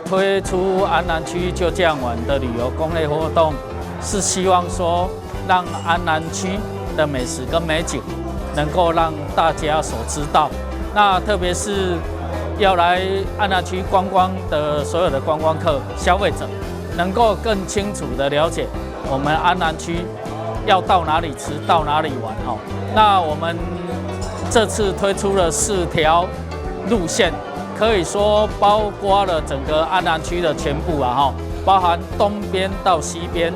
推出安南區就醬玩的旅遊攻略活動，是希望說讓安南區的美食跟美景能夠讓大家所知道。那特別是要來安南區觀光的所有的觀光客、消費者，能夠更清楚的了解我們安南區要到哪裡吃、到哪裡玩。哈，那我們這次推出了四條路線，可以說包括了整個安南區的全部啊，哈，包含東邊到西邊，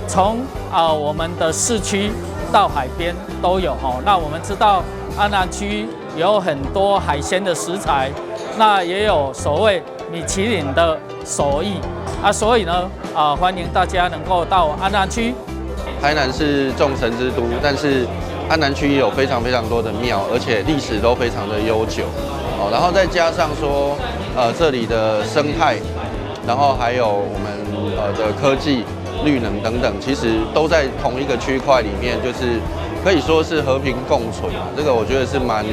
從啊我們的市區到海邊都有哈。那我們知道安南區有很多海鮮的食材，那也有所謂米其林的手藝啊，所以呢啊，歡迎大家能夠到安南區。台南是眾神之都，但是安南區也有非常非常多的廟，而且歷史都非常的悠久。哦，然後再加上說，這裡的生態，然後還有我們的科技、綠能等等，其實都在同一個區塊裡面，就是可以說是和平共存啊。這個我覺得是蠻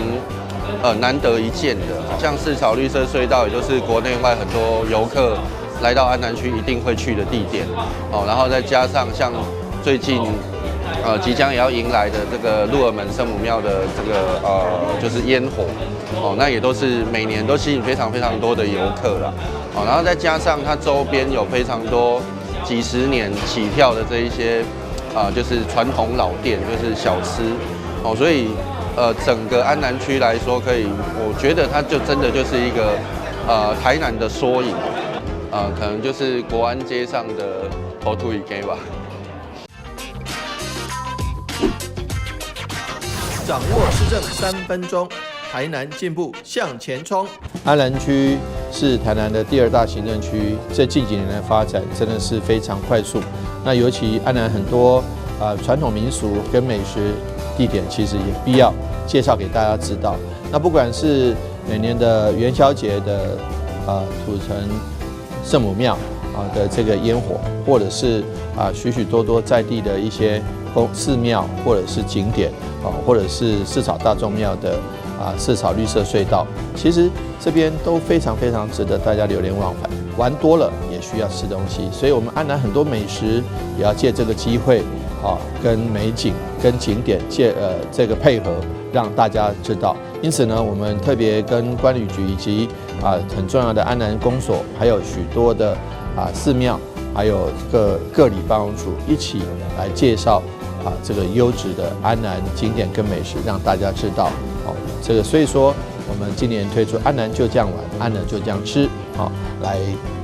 難得一見的。像四草綠色隧道，也就是國內外很多遊客來到安南區一定會去的地點。哦，然後再加上像最近即將也要迎來的這個鹿耳門聖母廟的這個就是煙火，哦，那也都是每年都吸引非常非常多的遊客啦。哦，然後再加上它周邊有非常多幾十年起跳的這一些啊，就是傳統老店，就是小吃，哦，所以整個安南區來說，可以，我覺得它就真的就是一個台南的縮影，可能就是國安街上的土腿雞吧。掌握市政3分鐘，台南進步向前衝。安南區是台南的第二大行政區，這近幾年的發展真的是非常快速。那尤其安南很多傳統民俗跟美食地點，其實也必要介紹給大家知道。那不管是每年的元宵節的土城聖母廟啊的這個煙火，或者是啊許許多多在地的一些宮寺廟或者是景點啊，或者是四草大眾廟的啊四草綠色隧道，其實這邊都非常非常值得大家流連忘返。玩多了也需要吃東西，所以我們安南很多美食也要借這個機會啊，跟美景、跟景點借這個配合，讓大家知道。因此呢，我們特別跟觀旅局以及啊很重要的安南公所，還有許多的啊寺廟，還有各各里辦事處一起來介紹啊這個優質的安南景點跟美食，讓大家知道。哦，這個所以說，我們今年推出安南就醬玩，安南就醬吃，好，來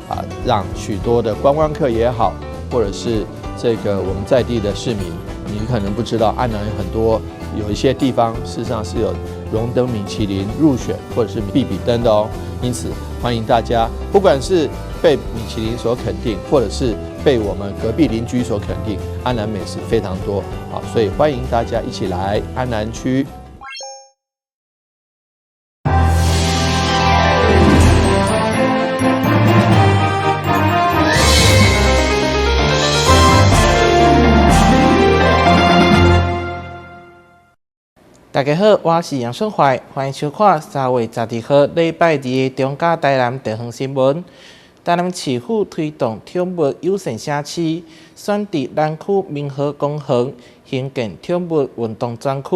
啊讓許多的觀光客也好，或者是這個我們在地的市民，你可能不知道安南有很多有一些地方事實上是有榮登米其林入選或者是必比登的哦。因此歡迎大家，不管是被米其林所肯定，或者是被我們隔壁鄰居所肯定，安南美食非常多，好，所以歡迎大家一起來安南區。大家好，我是楊順懷，歡迎收看3月12號禮拜二的中嘉台南地方新聞。台南市府推動寵物友善城市，選佇南區民和公園興建寵物運動專區。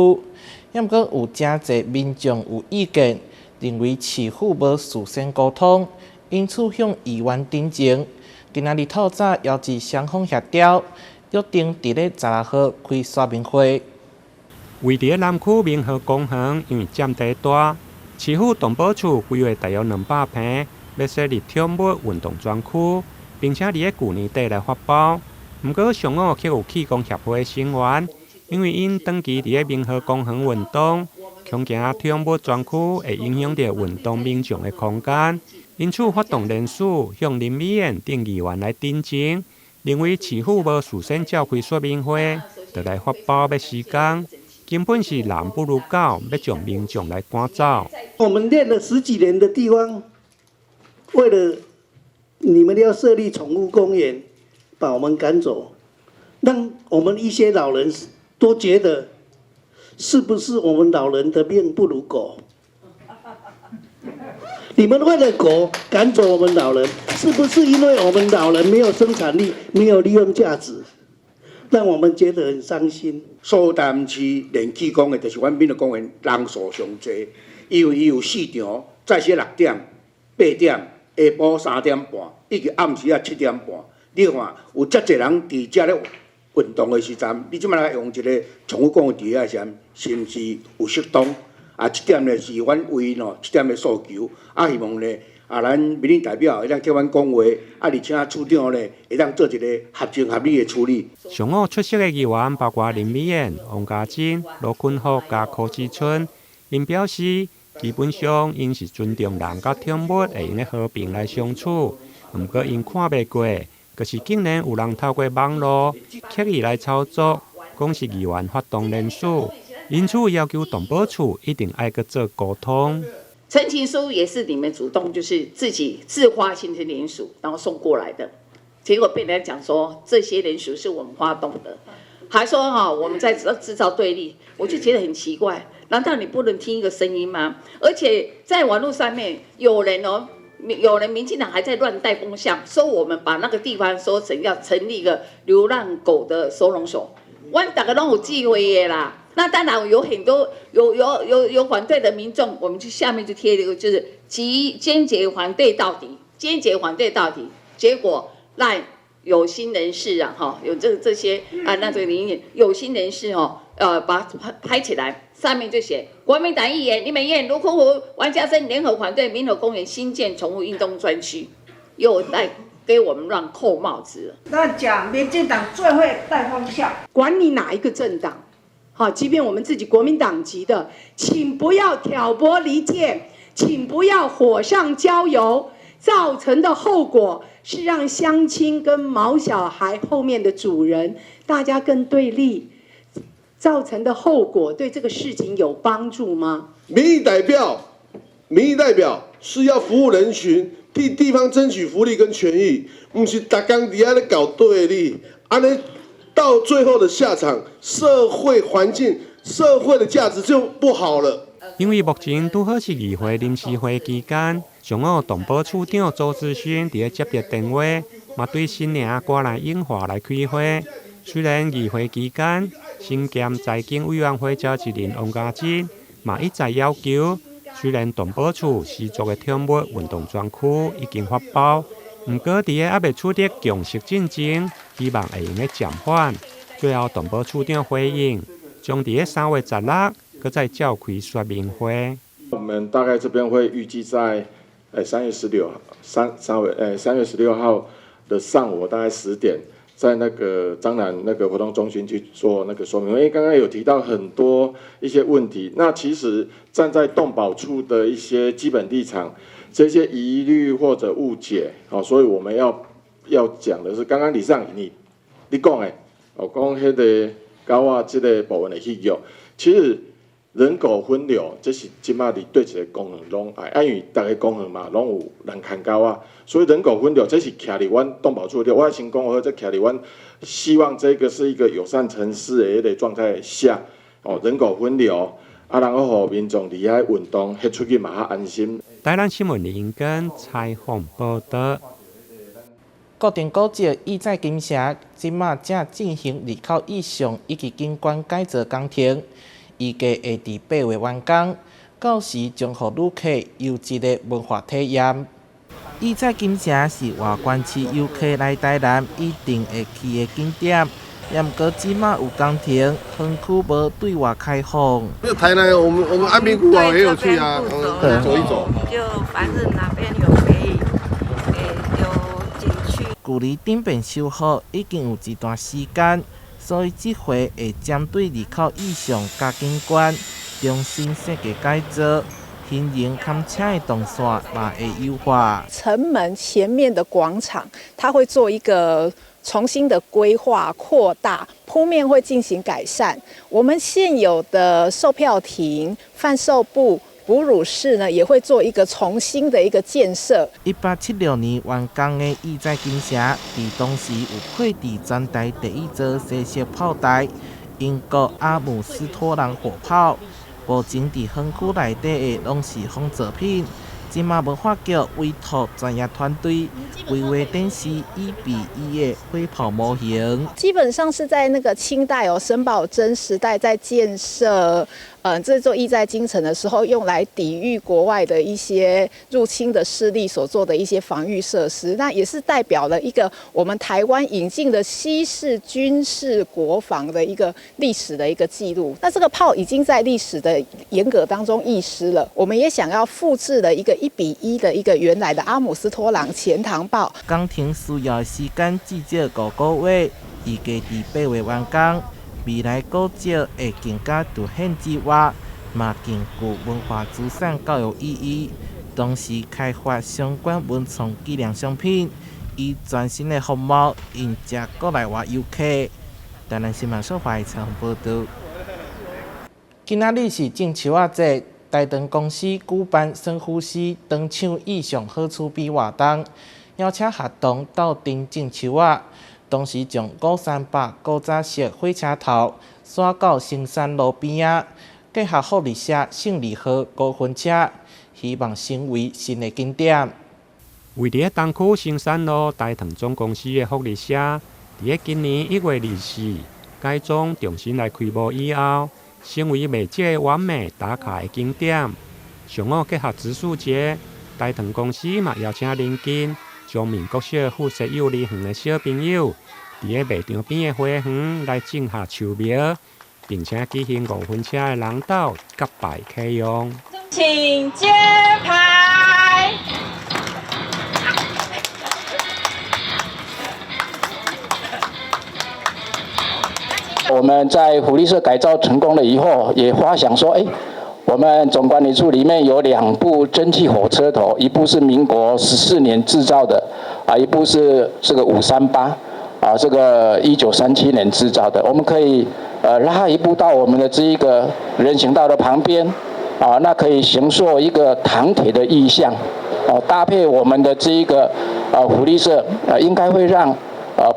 毋過有誠濟民眾有意見，認為市府無事先溝通，因此向議員陳情。今仔日透早邀集雙方協調，約定佇咧16號開說明會。位佇南區民和公園，因為佔地大，市府動保處規劃大約200坪，欲設立寵物運動專區，並且佇咧舊年底來發包。毋過上午卻有氣功協會成員，因為𪜶長期佇咧民和公園運動，恐驚寵物專區會影響著運動民眾的空間，因此發動聯署向林美燕等議員來陳情，認為市府無事先召開說明會，就來發包欲施工。根本是人不如狗，欲將民眾來趕走。我們練了十幾年的地方，為了你們要設立寵物公園，把我們趕走，讓我們一些老人都覺得，是不是我們老人的命不如狗？你們為了狗趕走我們老人，是不是因為我們老人沒有生產力，沒有利用價值，讓我們覺得很傷心？所台南市練氣功的，就是阮民和公園人數上濟，因為伊有四場，早時6點、8點，下晡3點半，以及暗時7點半。你看有遮濟人佇遮咧運動的時陣，你這擺來用一個寵物公園佇遐時，是毋是有適當？啊，這點呢是阮為喏，這點的訴求，啊，希望呢，啊，咱民意代表會當替阮講話，啊，而且處長呢會當做一個合情合理的處理。上午出席的議員包括林美燕、王家珍、羅坤福佮柯志春，𪜶表示基本上𪜶是尊重人佮寵物會用得和平來相處，毋過𪜶看袂過，就是竟然有人透過網路刻意來操作，講是議員發動連署。因此要求動保處一定愛閣做溝通。陳情書也是你們主動，就是自己自發性的聯署，然後送過來的，結果被人家講說這些聯署是我們發動的，還說哈我們在製造對立，我就覺得很奇怪，難道你不能聽一個聲音嗎？而且在網絡上面有人哦，有人民進黨還在亂帶風向，說我們把那個地方說成要成立一個流浪狗的收容所，阮逐家攏有智慧的啦。那當然有很多有反對的民眾，我們就下面就貼了一個，就是極堅決反對到底，堅決反對到底。結果讓有心人士啊，哈，有這些啊，那這個林有心人士哦，把拍拍起來，上面就寫國民黨議員林美燕、盧坤湖、王家珍聯合反對民和公園新建寵物運動專區，又在給我們亂扣帽子。亂講，民進黨最會帶風向，管你哪一個政黨。好，即便我們自己國民黨籍的，請不要挑撥離間，請不要火上澆油，造成的後果是讓鄉親跟毛小孩後面的主人大家更對立，造成的後果對這個事情有幫助嗎？民意代表，民意代表是要服務人群，替地方爭取福利跟權益，毋是逐工佇遐咧搞對立，按呢到最後的下場，社會環境、社會的價值就不好了。因為目前拄好是議會臨時會期間，上午動保處長周志勳佇咧接著電話，嘛對新營歌來硬化來開會。雖然議會期間，身兼財經委員會召集人王家珍嘛一再要求，雖然動保處施作的寵物運動專區已經發包，毋過佇咧猶未取得共識進前，希望會用得暫緩。最後，動保處長回應，將佇咧3月16，閣再召開說明會。我們大概這邊會預計在三月十六三三月3月16號的上午大概10點，在那個彰南那個活動中心去做那個說明。因為剛剛有提到很多一些問題，那其實站在動保處的一些基本立場，這些疑慮或者誤解，好，所以我們要講的是，剛剛李尚你講的，哦，講彼個狗仔這個部分的契約，其實人狗分流，這是這馬佇對一个公園攏愛，啊，因為逐个公園嘛攏有人牽狗仔，所以人狗分流，這是徛佇阮動保處的。我先講好，這徛佇阮希望這個是一個友善城市的彼個狀態下，哦，人狗分流，啊，然後予民眾佇遐運動，彼出去嘛較安心。台南新聞林根採訪報導。國定古蹟億載金城，這馬正進行入口意象以及景觀改造工程，預計會佇8月完工，到時將予旅客優質的文化體驗。億載金城是外縣市遊客來台南一定會去的景點，毋過這馬有工程，園區無對外開放。台南，我們安平古堡也有去啊，走一走。就反正哪邊有可以，丟進去。距離頂遍修好已經有一段時間，所以這回會針對入口意象佮景觀重新設計改造，行人牽車的動線嘛會優化。城門前面的廣場，它會做一個重新的規劃、擴大鋪面，會進行改善。我們現有的售票亭、販售部、哺乳室呢，也會做一個重新的一個建設。1876年完工的億載金城，佇當時有配置全台第一座西式炮台——英國阿姆斯托朗火炮。目前佇園區內底的攏是仿造品，這馬文化局委託專業團隊規劃展示1比1的火炮模型。基本上是在那個清代哦，沈葆楨時代在建設這座意在京城的時候，用來抵禦國外的一些入侵的勢力所做的一些防禦設施。那也是代表了一個我們台灣引進的西式軍事國防的一個歷史的一個記錄。那這個炮已經在歷史的沿革當中遺失了，我們也想要複製了一個1比1的一個原來的阿姆斯托朗前膛炮。工程需要的時間至少5個月，預計佇8月完工。未來古蹟會更加凸顯之外，嘛更具文化資產教育意義。同時開發相關文創紀念商品，以全新的風貌迎接國內外遊客。台南新聞小懷採訪報導。今仔日是種樹仔節，台糖公司舉辦深呼吸長搶意象好厝邊活動，邀請學童鬥陣種樹仔。同時將538古早式火車頭徙到新山路邊仔，結合福利社勝利號五分車，希望成為新的景點。位佇咧東區新山路台糖總公司的福利社，佇咧今年1月24改裝重新來開幕以後，成為袂少的網美打卡的景點。上午結合植樹節，台糖公司嘛邀請鄰近彰明國小附設幼兒園的小朋友，佇咧賣場邊的花園來種下樹苗，並且舉行五分車的人鬥結拜啟用。請揭牌。我們在福利社改造成功了以後，也發想說，我們總管理處裡面有2部蒸汽火車頭，一部是民國14年製造的，一部是這個538，這個1937年製造的。我們可以拉一部到我們的這一個人行道的旁邊，那可以形塑一個糖鐵的意象，搭配我們的這一個福利社，應該會讓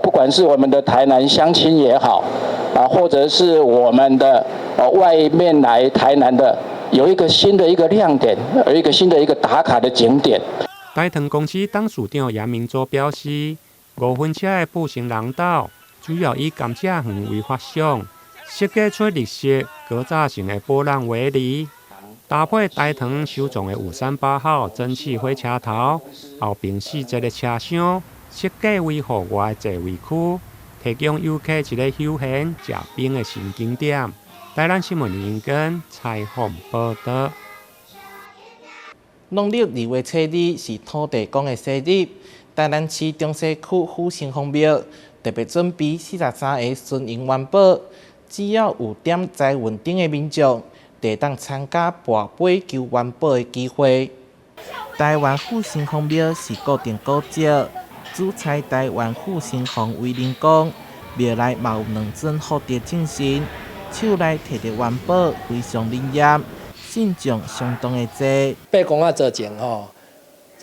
不管是我們的台南鄉親也好，或者是我們的外面來台南的。有一個新的一個亮點，有一個新的一個打卡的景點。台糖公司董事長楊明洲表示，五分車的步行廊道主要以甘蔗園為發想，設計出綠色高早型的波浪圍籬，搭配台糖收藏的538號蒸汽火車頭，後爿4節的車廂，設計為戶外座位區，提供遊客一個休閒食冰的新景點。台南新聞林根採訪報道。農曆2月初2是土地公的生日，台南市中西區府城隍廟特別準備43個純銀元寶，只要有點財運燈的民眾，就會當參加跋杯求元寶的機會。台灣府城隍廟是固定古蹟，主祭台灣府城隍威靈公，廟內嘛有2尊福德正神。手內提著元寶，非常靈驗，信眾相當的濟。八公仔做前吼，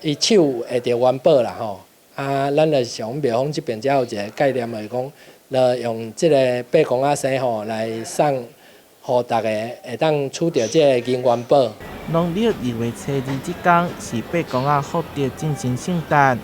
伊手會著元寶啦吼，咱就想廟方這邊才有一個概念，就是講，就用這個八公仔生吼來送，予大家會當取著這個銀元寶。農曆2月初2這天是八公仔福德正神聖誕，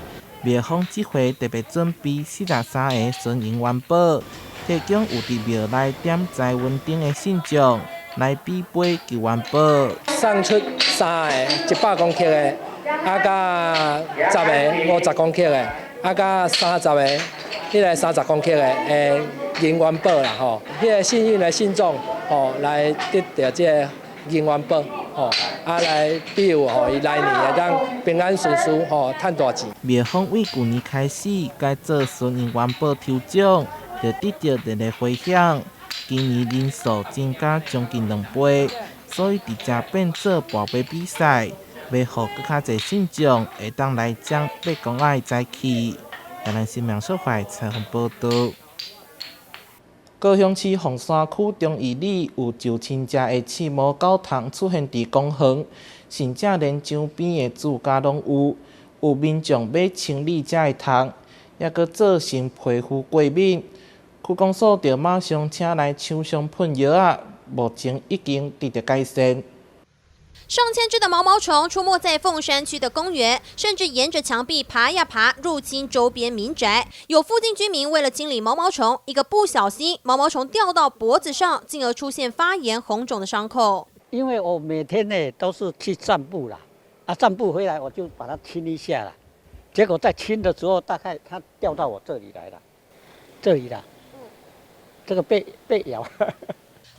廟方這回特別準備43個純銀元寶。提供有佇廟內點財運燈的信眾來比杯求元寶，送出3個100公克的，佮10個50公克的，佮30個彼個30公克的銀元寶啦吼。彼個幸運的信眾吼來得到這個銀元寶吼，來庇佑吼伊來年會當平安順遂吼，趁大錢。廟方為舊年開始改做純銀元寶抽獎。就得到熱烈迴響，今年人數增加將近2倍，所以佇遮變做跋杯比賽，欲予閣較濟信眾會當來搶八公仔的財氣。台南新聞小懷採訪報導。高雄市鳳山區忠義里有就親食的刺毛狗蟲出現佇公園，甚至連牆邊的住家攏有，有民眾欲清理遮的蟲，猶閣造成皮膚過敏。區公所就馬上請來廠商噴藥仔，目前已經得到改善。上千隻的毛毛蟲出沒在鳳山區的公園，甚至沿着牆壁爬呀爬，入侵周邊民宅。有附近居民為了清理毛毛蟲，一個不小心，毛毛蟲掉到脖子上，進而出現發炎紅腫的傷口。因為我每天呢都是去散步啦，啊，散步回來我就把它清一下啦。結果在清的時候，大概它掉到我這裡來了，這裡啦，這個被咬。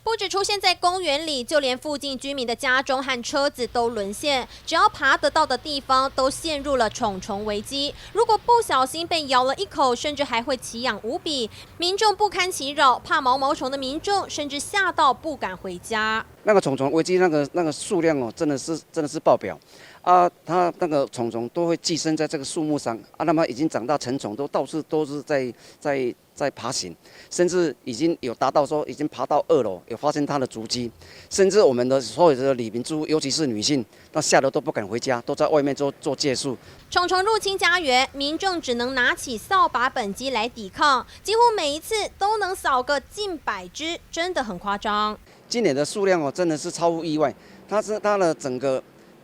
不止出現在公園裡，就連附近居民的家中和車子都淪陷。只要爬得到的地方，都陷入了蟲蟲危機。如果不小心被咬了一口，甚至還會奇癢無比。民眾不堪其擾，怕毛毛蟲的民眾甚至嚇到不敢回家。那個蟲蟲危機，那個數量哦，真的是爆表啊！它那個蟲蟲都會寄生在這個樹木上啊，那麼已經長大成蟲，都到處都是在爬行，甚至已經有達到說已經爬到二樓，有發現它的足跡，甚至我們的所有的里民住戶，尤其是女性，那嚇得都不敢回家，都在外面做借宿。蟲蟲入侵家園，民眾只能拿起掃把畚箕來抵抗，幾乎每一次都能掃個近百隻，真的很誇張。今年的數量哦，真的是超乎意外，它的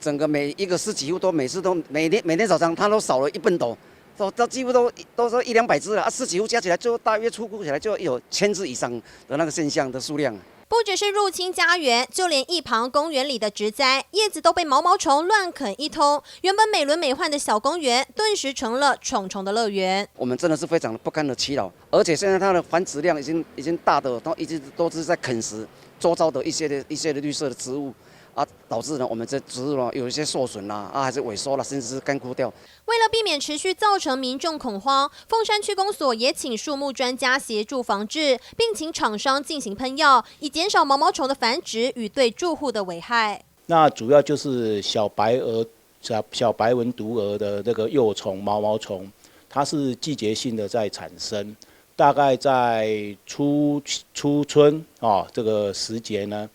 整個每一個十幾戶都每次都每天每天早上，它都少了一畚斗。都幾乎都說一兩百隻了啊，十幾戶加起來就大約初估起來就有1000隻以上的那個現象的數量。不只是入侵家園，就連一旁公園裡的植栽葉子都被毛毛蟲亂啃一通。原本美輪美奐的小公園，頓時成了蟲蟲的樂園。我們真的是非常的不堪的其擾，而且現在它的繁殖量已經大的都一直都是在啃食周遭的一些的綠色的植物。啊，導致呢我們這植物呢有一些受損啦，啊還是萎縮了，甚至是乾枯掉。為了避免持續造成民眾恐慌，鳳山區公所也請樹木專家協助防治，並請廠商進行噴藥，以減少毛毛蟲的繁殖與對住戶的危害。那主要就是小白蛾、小白紋毒蛾的這個幼蟲毛毛蟲，它是季節性的在產生，大概在初春啊這個時節呢，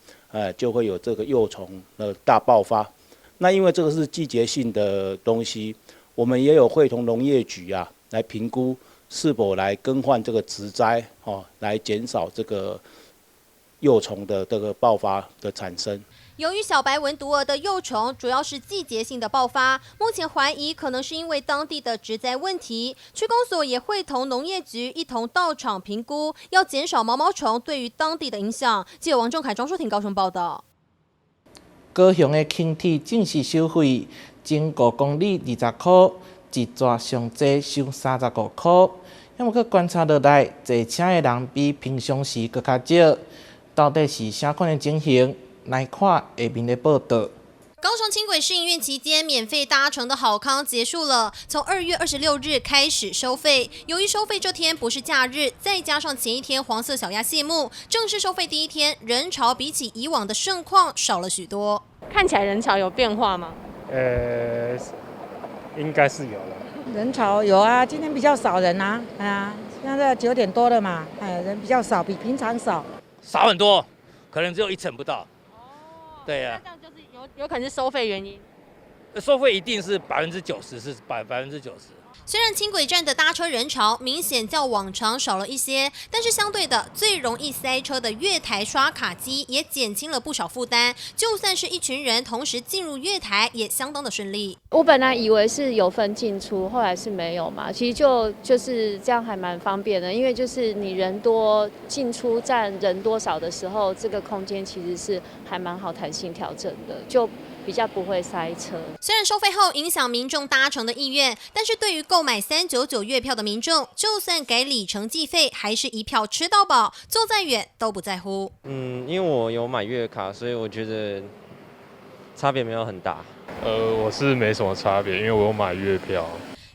就會有這個幼蟲的大爆發。那因為這個是季節性的東西，我們也有會同農業局啊來評估是否來更換這個植栽哦，來減少這個幼蟲的這個爆發的產生。由於小白紋毒蛾的幼蟲主要是季節性的爆發，目前懷疑可能是因為當地的植栽問題。區公所也會同農業局一同到場評估，要減少毛毛蟲對於當地的影響。記者王仲凱、莊淑婷高雄報道。高雄的輕鐵正式收費，前5公里20箍，一逝上濟收35箍。毋過觀察落來，坐車的人比平常時閣較少，到底是啥款的情形？來看下面的報道。高雄輕軌試營運期間，免費搭乘的好康結束了。從2月26日開始收費。由於收費這天不是假日，再加上前一天黃色小鴨謝幕，正式收費第一天，人潮比起以往的盛況少了許多。看起來人潮有變化嗎？應該是有了。人潮有啊，今天比較少人啊，哎呀，現在9點多了嘛，哎，人比較少，比平常少。少很多，可能只有一成不到。對啊，那這樣就是有可能是收費原因。收費一定是90%，是90%。雖然輕軌站的搭車人潮明顯較往常少了一些，但是相對的，最容易塞車的月台刷卡機也減輕了不少負擔。就算是一群人同時進入月台，也相當的順利。我本來以為是有分進出，後來是沒有嘛。其實就是這樣，還蠻方便的，因為就是你人多進出站人多少的時候，這個空間其實是還蠻好彈性調整的，就比較不會塞車。雖然收費後影響民眾搭乘的意願，但是對於購買399月票的民眾，就算改里程計費，還是一票吃到飽，坐再遠都不在乎。嗯，因為我有買月卡，所以我覺得差別沒有很大。我是沒什麼差別，因為我有買月票。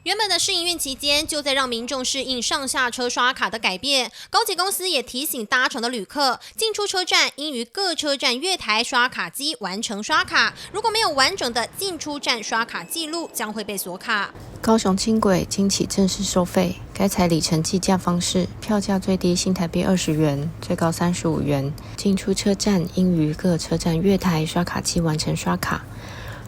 原本的試營運期間，就在讓民眾適應上下車刷卡的改變。高鐵公司也提醒搭乘的旅客，進出車站應於各車站月台刷卡機完成刷卡。如果沒有完整的進出站刷卡記錄，將會被鎖卡。高雄輕軌今起正式收費，改採里程計價方式，票價最低新台幣20元，最高35元。進出車站應於各車站月台刷卡機完成刷卡，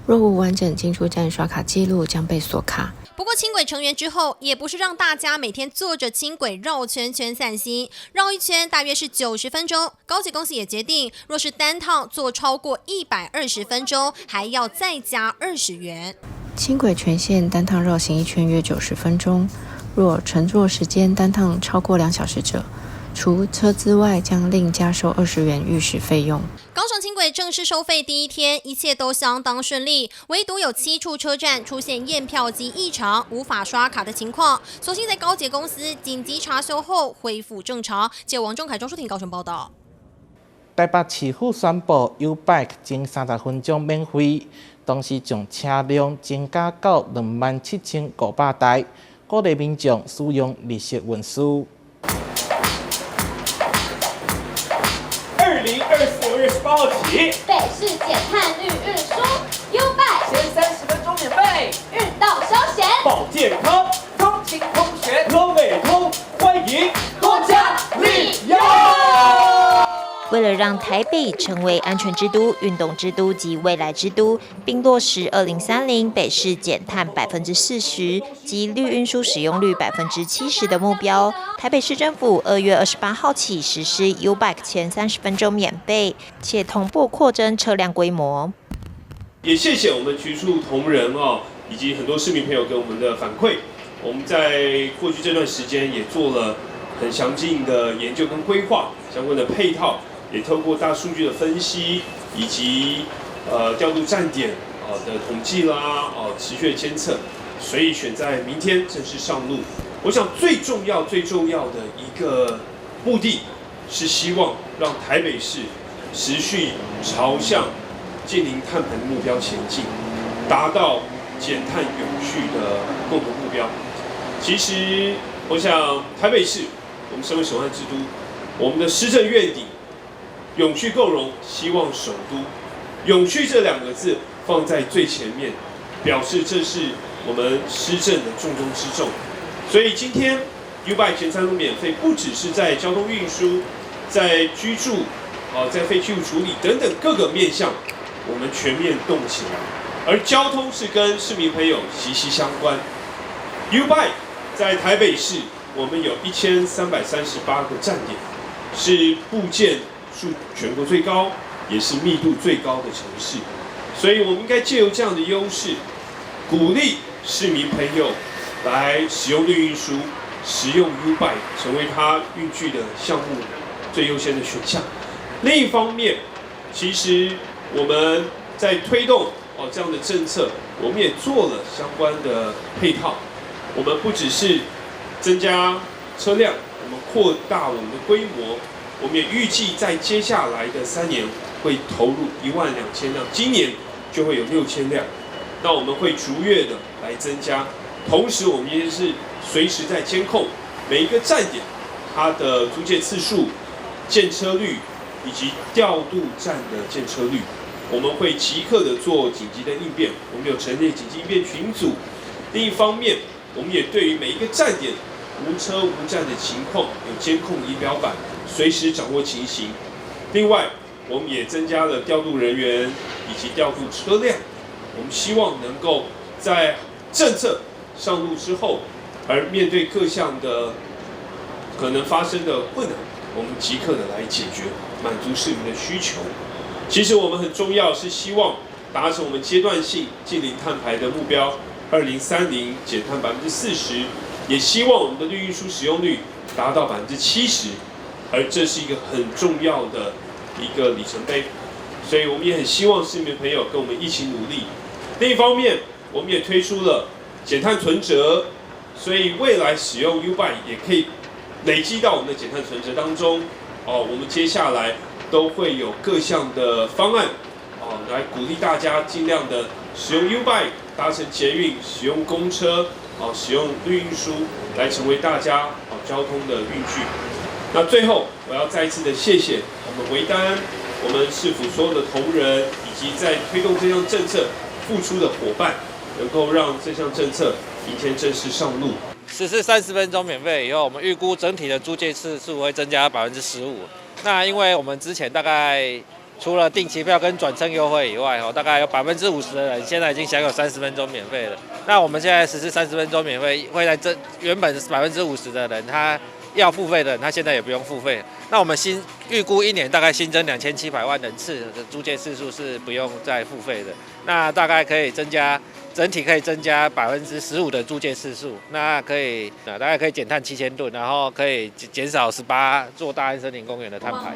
若無完整進出站刷卡記錄，將被鎖卡。不不過輕軌成員之後，也不是讓大家每天坐着輕軌繞圈圈散心，繞一圈大約是90分鐘。高鐵公司也決定，若是單趟坐超過120分鐘，還要再加20元。輕軌全線單趟繞行一圈約90分鐘，若乘坐時間單趟超過2小時者，除車資外，將另加收20元逾時費用。高雄輕軌正式收費第一天，一切都相當順利，唯獨有七處車站出現驗票機異常、無法刷卡的情況。所幸在高捷公司緊急查修後恢復正常。記者王仲凱、鍾淑婷高雄報道。台北市府宣布，YouBike 前30分鐘免費，同時將車輛增加到27,500台，鼓勵民眾使用綠色運輸。 2024月28號起，北市減碳綠運輸，YouBike 前30分鐘免費，運動休閒，保健康，通勤通學，攏會通，歡迎多加利用。為了讓台北成為安全之都、運動之都及未來之都，並落實2030北市減碳40%及綠運輸使用率70%的目標，台北市政府2月28號起實施 YouBike 前30分鐘免費，且同步擴增車輛規模。也謝謝我們局處同仁哦，以及很多市民朋友給我們的反饋。我們在過去這段時間也做了很詳盡的研究跟規劃，相關的配套。也透過大數據的分析，以及調度站點啊的統計啦，哦持續的監測，所以選在明天正式上路。我想最重要、最重要的一個目的，是希望讓台北市持續朝向淨零碳排的目標前進，達到減碳永續的共同目標。其實，我想台北市，我們身為首善之都，我們的施政願景。永續共榮，希望首都，永續這兩個字放在最前面，表示這是我們施政的重中之重。所以今天 YouBike 前30分免費，不只是在交通運輸、在居住、在廢棄物處理等等各個面向，我們全面動起來。而交通是跟市民朋友息息相關。YouBike 在台北市，我們有1338個站點，是布建數全國最高，也是密度最高的城市，所以我們應該借由這樣的優勢，鼓勵市民朋友來使用綠運輸，使用 YouBike，成為他運具的項目最優先的選項。另一方面，其實我們在推動哦這樣的政策，我們也做了相關的配套。我們不只是增加車輛，我們擴大我們的規模。我們也預計在接下來的3年會投入12,000輛，今年就會有6000輛。那我們會逐月的來增加，同時我們也是隨時在監控每一個站點它的租借次數、見車率以及調度站的見車率，我們會即刻的做緊急的應變。我們有成立緊急應變群組。另一方面，我們也對於每一個站點無車無站的情況有監控儀表板，隨時掌握情形。另外，我們也增加了調度人員以及調度車輛。我們希望能夠在政策上路之後，而面對各項的可能發生的困難，我們即刻的來解決，滿足市民的需求。其實我們很重要是希望達成我們階段性淨零碳排的目標，2030減碳40%，也希望我們的綠運輸使用率達到70%。而這是一個很重要的一個里程碑，所以我們也很希望市民朋友跟我們一起努力。另一方面，我們也推出了減碳存摺，所以未來使用 YouBike 也可以累積到我們的減碳存摺當中。哦，我們接下來都會有各項的方案，哦，來鼓勵大家盡量的使用 YouBike，搭乘捷運、使用公車、哦，使用綠運輸，來成為大家哦交通的運具。那最後，我要再一次的謝謝我們維丹、我們市府所有的同仁，以及在推動這項政策付出的夥伴，能夠讓這項政策明天正式上路。實施30分鐘免費以後，我們預估整體的租借次數會增加15%。那因為我們之前大概除了定期票跟轉乘優惠以外，大概有50%的人現在已經享有30分鐘免費了。那我們現在實施30分鐘免費，會在這原本50%的人，他要付費的人，他現在也不用付費。那我們新預估一年大概新增2700萬人次的租借次數是不用再付費的。那大概可以增加整體可以增加15%的租借次數，那可以大概可以減碳7000噸，然後可以減少18座大安森林公園的碳排。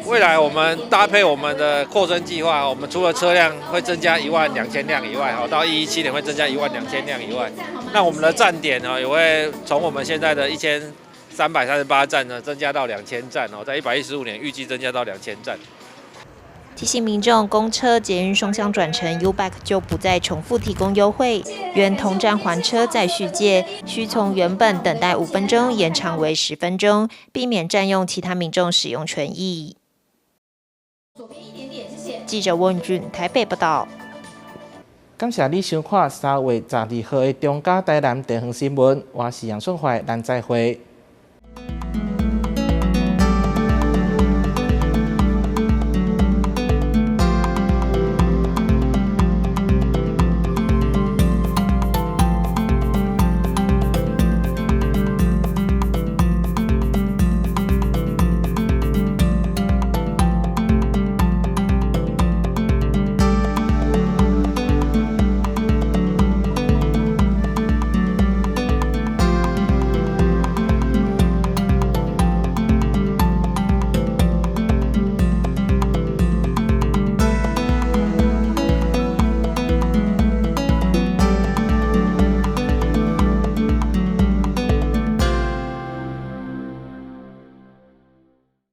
未來我們搭配我們的擴增計劃，我們除了車輛會增加1萬2千輛以外，到117年會增加1萬2千輛以外，那我們的站點呢也會從我們現在的1338站呢增加到2000站哦，在115年預計增加到2000站。提醒民眾，公車、捷運雙向轉乘 YouBike 就不再重複提供優惠，願同站還車再續借，需從原本等待5分鐘延長為10分鐘，避免佔用其他民眾使用權益。記者溫俊台北報道。感謝你收看3月12號的中嘉台南地方新聞，我是楊順懷，咱再會。